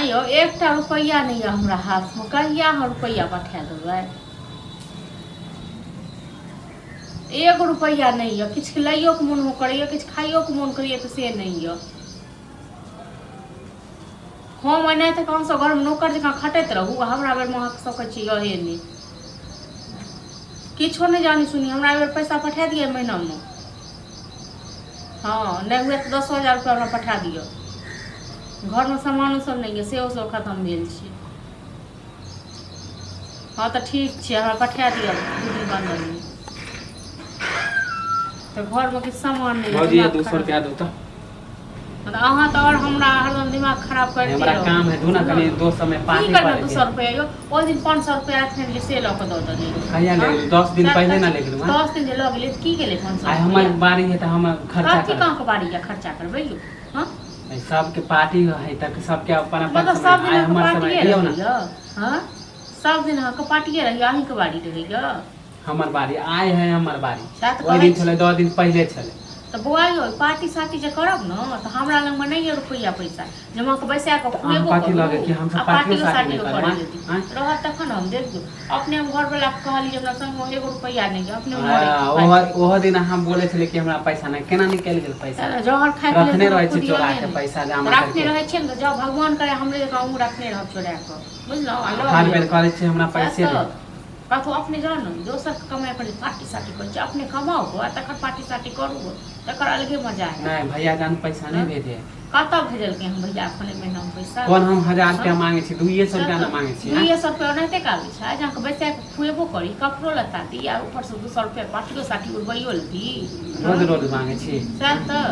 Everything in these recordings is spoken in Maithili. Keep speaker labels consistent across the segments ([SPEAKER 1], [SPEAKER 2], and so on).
[SPEAKER 1] यौ, एकटा रुपैआ नहि यऽ हमरा हाथमे। कहिया अहाँ रुपैआ पठा देबै? एगो रुपैआ नहि यऽ। किछु लैयोके मोन करैए, किछु खाइयोके मोन करैए, तऽ से नहि यऽ। हम एनाहिते कऽ अहाँसभ घरमे नौकर जकाँ खटैत रहू आ हमरा बेरमे अहाँके सभ कहै छी यहे नहि, किछो नहि जानी सुनी। हमरा एहि बेर पैसा पठा दिअ एहि महीनामे। हँ, नहि हुए तऽ 10,000 रुपया हमरा पठा दिअ। घरमे सामानो सब नहि यऽ, सेहो सब खतम भेल छै। हँ, तऽ ठीक छै, हमरा पठा दिअ 2 दिन अन्दरमे। तऽ घरमे किछु सामान नहि यऽ।
[SPEAKER 2] भौजी,
[SPEAKER 1] दिमाग
[SPEAKER 2] 200
[SPEAKER 1] खराब
[SPEAKER 2] रुपया दू तऽ।
[SPEAKER 1] मतलब अहाँ तऽ आओर हमरा हरदम दिमाग खराब करिते
[SPEAKER 2] हमरा
[SPEAKER 1] रहू।
[SPEAKER 2] काम है, दू ना कनि दोस्त समय
[SPEAKER 1] की
[SPEAKER 2] पार्टी
[SPEAKER 1] करबै
[SPEAKER 2] करे
[SPEAKER 1] दू
[SPEAKER 2] के।
[SPEAKER 1] सौ रुपया यौ? ओहि दिन 500 रुपया रखने रहियै, से लऽ कऽ दऽ देने रहियै।
[SPEAKER 2] कहिया ले
[SPEAKER 1] हँ?
[SPEAKER 2] गेलहुँ? 10 दिन
[SPEAKER 1] सएह
[SPEAKER 2] पहिले ना
[SPEAKER 1] तऽ
[SPEAKER 2] ले गेलहुँ, हँ?
[SPEAKER 1] 10 दिन जे लऽ गेलियै तऽ की गेलै 500
[SPEAKER 2] आइ हमर
[SPEAKER 1] रुपया?
[SPEAKER 2] बारी है तऽ हम खर्चा
[SPEAKER 1] कथी
[SPEAKER 2] करब।
[SPEAKER 1] कहाँके बारी यऽ खर्चा करबै यौ? हँ?
[SPEAKER 2] नहीं, सबके पार्टी है तऽ सबके अपन अपन
[SPEAKER 1] मतलब
[SPEAKER 2] समय।
[SPEAKER 1] सब दिन
[SPEAKER 2] आइ
[SPEAKER 1] अहाँके
[SPEAKER 2] हमर समय
[SPEAKER 1] पार्टिए
[SPEAKER 2] दियौ ना।
[SPEAKER 1] रहैया? हँ, सब दिन अहाँके पार्टिए रहैया, अहीँके बारी रहैया?
[SPEAKER 2] हमर बारी आइ है, हमर बारी।
[SPEAKER 1] सएह तऽ
[SPEAKER 2] ओहि
[SPEAKER 1] कहै
[SPEAKER 2] दिन
[SPEAKER 1] छी।
[SPEAKER 2] छलै, 10 दिन पहिले छलै।
[SPEAKER 1] तऽ बौआ यौ, पार्टी सार्टी जे करब ने तऽ हमरा लगमे नहि यऽ रुपैआ पैसा जे हम अहाँके बैसा कऽ
[SPEAKER 2] तऽ अहाँ
[SPEAKER 1] खुएबो
[SPEAKER 2] कथी
[SPEAKER 1] करू
[SPEAKER 2] लगे कि हमसब
[SPEAKER 1] आ
[SPEAKER 2] पार्टियो
[SPEAKER 1] पार्टियो
[SPEAKER 2] सार्टी नहि
[SPEAKER 1] सार्टियो
[SPEAKER 2] करब?
[SPEAKER 1] करै
[SPEAKER 2] आँय?
[SPEAKER 1] लए दी।
[SPEAKER 2] आँय?
[SPEAKER 1] रहत तखन हम देब। अपने हम घरवलाके कहलियै, हमरा संगमे एगो रुपैआ नहि यऽ, अपने मरै
[SPEAKER 2] हँ,
[SPEAKER 1] छी
[SPEAKER 2] ओहो
[SPEAKER 1] खाइ
[SPEAKER 2] ओहो दिन अहाँ बोलै छलै कि हमरा पैसा नहि। केना निकलि गेल पैसा?
[SPEAKER 1] जहर खाइके लेल
[SPEAKER 2] रखने
[SPEAKER 1] तऽ
[SPEAKER 2] रहै छी
[SPEAKER 1] खुद
[SPEAKER 2] चोरा
[SPEAKER 1] यहे
[SPEAKER 2] के
[SPEAKER 1] नहि
[SPEAKER 2] पैसा जमा
[SPEAKER 1] रखने
[SPEAKER 2] करके।
[SPEAKER 1] रहै छियै ने, तऽ जाउ भगवान करे हमरे जकाँ अहूँ रखने रहब चोरा कऽ, बुझलहुँ? आ लऽ
[SPEAKER 2] हर
[SPEAKER 1] लिअ।
[SPEAKER 2] बेर करै छी, हमरा
[SPEAKER 1] सएह
[SPEAKER 2] पैसे
[SPEAKER 1] तऽ
[SPEAKER 2] नहि।
[SPEAKER 1] कतहु अपने जाउ ने, दोसरके कमाइ पर पार्टी सार्टी करै छै। अपने कमाउ आ तखन पार्टी सार्टी करू, तकर अलगे मजा है।
[SPEAKER 2] नहि भैया जान, पैसा नहि
[SPEAKER 1] हँ?
[SPEAKER 2] भेजे।
[SPEAKER 1] कतऽ भेजलकै हम भैया एखन एहि महीनामे पैसा?
[SPEAKER 2] कोन हम 1000 रुपया
[SPEAKER 1] हँ?
[SPEAKER 2] मांगे छी? 200 रुपया ने मांगे छी, आँय?
[SPEAKER 1] 200 रुपया ओनाहिते के आबै छै? जे अहाँके बैसा कऽ खुएबो करी, कपड़ो लत्ता दी आ ऊपरसँ 200 रुपया पार्टियो सार्टी उड़बैयो लए दी?
[SPEAKER 2] रोज रोज मांगे छी।
[SPEAKER 1] सएह तऽ,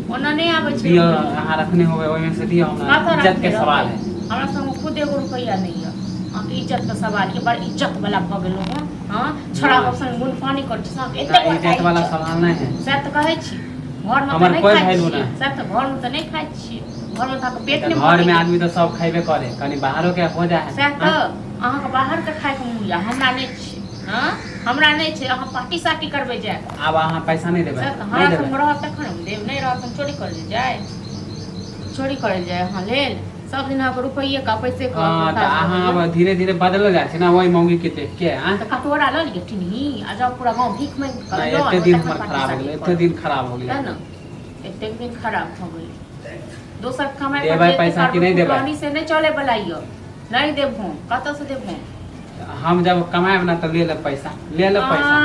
[SPEAKER 1] ओना नहि आबै छै
[SPEAKER 2] दियौ।
[SPEAKER 1] रुपैआ।
[SPEAKER 2] अहाँ रखने होबै, ओहिमे से दियौ हमरा।
[SPEAKER 1] कतऽ
[SPEAKER 2] इज्जत के
[SPEAKER 1] रखने
[SPEAKER 2] सवाल
[SPEAKER 1] रहबै?
[SPEAKER 2] है।
[SPEAKER 1] हमरा संग खुद एगो रुपैआ नहि यऽ। अहाँके इज्जत के सवाल ये? बड़ इज्जत वाला भऽ गेलहुँ हँ। हँ, छोड़ा
[SPEAKER 2] नहि।
[SPEAKER 1] सब संग गुण पानी करै छी अहाँके एते
[SPEAKER 2] नहि,
[SPEAKER 1] बड़का
[SPEAKER 2] इज्जत वाला
[SPEAKER 1] इज्जत।
[SPEAKER 2] सवाल नहि है।
[SPEAKER 1] सएह तऽ कहै छी, घरमे तऽ
[SPEAKER 2] हमर
[SPEAKER 1] नहि
[SPEAKER 2] कोइ
[SPEAKER 1] खाइ
[SPEAKER 2] वैल्यू
[SPEAKER 1] छियै।
[SPEAKER 2] नहि।
[SPEAKER 1] सएह तऽ, घरमे तऽ नहि खाइ छियै, घरमे तऽ अहाँके पेट
[SPEAKER 2] तऽ
[SPEAKER 1] नहि
[SPEAKER 2] घर में
[SPEAKER 1] भरैए।
[SPEAKER 2] आदमी तऽ सब खैबे करे, कनि बाहरो के हो जाए है।
[SPEAKER 1] सएह
[SPEAKER 2] आँय?
[SPEAKER 1] तऽ, अहाँके बाहरके खायके मोन यऽ, हमरा नहि छै। हँ, हमरा नहि छै। अहाँ पार्टी सार्टी करबै जाय।
[SPEAKER 2] आब अहाँ पैसा नहि देबै?
[SPEAKER 1] सएह तऽ।
[SPEAKER 2] नहि
[SPEAKER 1] हमरा
[SPEAKER 2] देबै?
[SPEAKER 1] संग रहत तखन हम देब, नहि रहत तऽ हम चोरी करै लए जाय? चोरी करै लए जाय अहाँ लेल? सब दिन अहाँके रुपैए का पैसे का।
[SPEAKER 2] हँ, तऽ अहाँ आब धीरे धीरे बदलल जाइ छै ने ओहि मौगी के देख के, आँय?
[SPEAKER 1] तऽ कटोरा लऽ लिअ टिनही आ जाउ पूरा गाँव भीख मांगि कऽ
[SPEAKER 2] नहि
[SPEAKER 1] लऽ
[SPEAKER 2] एते
[SPEAKER 1] आनू,
[SPEAKER 2] दिन
[SPEAKER 1] तखन
[SPEAKER 2] हमर
[SPEAKER 1] पार्टी
[SPEAKER 2] खराब हो
[SPEAKER 1] सार्टी
[SPEAKER 2] गेलै, एते
[SPEAKER 1] करब।
[SPEAKER 2] दिन खराब हो
[SPEAKER 1] तैँ
[SPEAKER 2] गेलै।
[SPEAKER 1] ने एतेक दिन खराब भऽ गेलै। दोसर कमाइ पर
[SPEAKER 2] देबै
[SPEAKER 1] जे एते
[SPEAKER 2] पैसा कि
[SPEAKER 1] करबै
[SPEAKER 2] नहि देबै?
[SPEAKER 1] फुटलहनी से नहि चलै बला यऽ। नहि देब हम। कतऽसँ देब हम?
[SPEAKER 2] हम जब कमाएब ना तऽ ले लेब पैसा, ले लेब पैसा।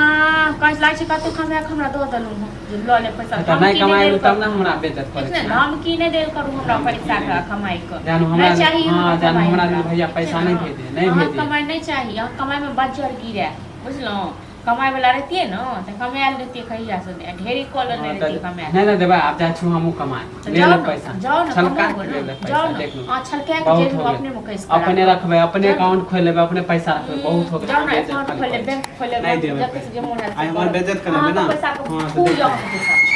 [SPEAKER 1] कहै लागै छै कतौ कमाए कऽ हमरा दऽ देलहुँ हँ जे लऽ ले पैसा।
[SPEAKER 2] तऽ नहि
[SPEAKER 1] धमकी
[SPEAKER 2] कमाएब
[SPEAKER 1] देल
[SPEAKER 2] तब
[SPEAKER 1] करू।
[SPEAKER 2] ने हमरा बेइज्जत करै
[SPEAKER 1] ठीक ने
[SPEAKER 2] छी।
[SPEAKER 1] धमकी नहि देल करू हमरा
[SPEAKER 2] धमकी
[SPEAKER 1] पैसा
[SPEAKER 2] नहि।
[SPEAKER 1] के कमाइ के।
[SPEAKER 2] जानू हमरा
[SPEAKER 1] नहि चाही
[SPEAKER 2] हँ
[SPEAKER 1] अहाँके
[SPEAKER 2] जानू
[SPEAKER 1] कमाइ
[SPEAKER 2] हमरा
[SPEAKER 1] हमरा।
[SPEAKER 2] भैया
[SPEAKER 1] ठीक छै
[SPEAKER 2] पैसा
[SPEAKER 1] ने?
[SPEAKER 2] नहि भेजे, नहि
[SPEAKER 1] अहाँके
[SPEAKER 2] भेजे।
[SPEAKER 1] कमाइ नहि चाही। अहाँ कमाइमे बज्जर गिरए, बुझलहुँ? कमाइ वाला रहितियै ने तऽ कमायल रहितियै कहियासँ, ढेरी कऽ लेने
[SPEAKER 2] हँ, तऽ
[SPEAKER 1] रहितियै कमायल।
[SPEAKER 2] नहि ने देबै। आब जाइ छी हमहूँ कमाए।
[SPEAKER 1] तऽ
[SPEAKER 2] ले
[SPEAKER 1] जाउ
[SPEAKER 2] लेब
[SPEAKER 1] ने,
[SPEAKER 2] पैसा।
[SPEAKER 1] जाउ ने,
[SPEAKER 2] छलका
[SPEAKER 1] कमाउ
[SPEAKER 2] के ले
[SPEAKER 1] ने,
[SPEAKER 2] लेब
[SPEAKER 1] जाउ
[SPEAKER 2] पैसा।
[SPEAKER 1] ने।
[SPEAKER 2] देख लू।
[SPEAKER 1] अहाँ छलका के
[SPEAKER 2] बहुत
[SPEAKER 1] जेबी
[SPEAKER 2] हो
[SPEAKER 1] अपने
[SPEAKER 2] गेल।
[SPEAKER 1] मे कसि कऽ
[SPEAKER 2] अपने
[SPEAKER 1] राखब।
[SPEAKER 2] रखबै, अपने
[SPEAKER 1] जाउ ने।
[SPEAKER 2] अकाउंट खोलि लेबै, अपने पैसा रखबै। बहुत हो गेल।
[SPEAKER 1] जाउ ने,
[SPEAKER 2] बेइज्जत
[SPEAKER 1] अकाउंट
[SPEAKER 2] खाली
[SPEAKER 1] खोलि लेब,
[SPEAKER 2] करै छी।
[SPEAKER 1] बैंक खोलि लेब,
[SPEAKER 2] नहि देबै
[SPEAKER 1] जते से जे मोन हैत
[SPEAKER 2] आइ
[SPEAKER 1] से
[SPEAKER 2] हमर
[SPEAKER 1] करब।
[SPEAKER 2] बेइज्जत करेबै
[SPEAKER 1] अहाँके
[SPEAKER 2] ने।
[SPEAKER 1] पैसाके
[SPEAKER 2] हँ, तऽ
[SPEAKER 1] फू
[SPEAKER 2] देख
[SPEAKER 1] यऽ
[SPEAKER 2] लेब।
[SPEAKER 1] अहाँके पैसा।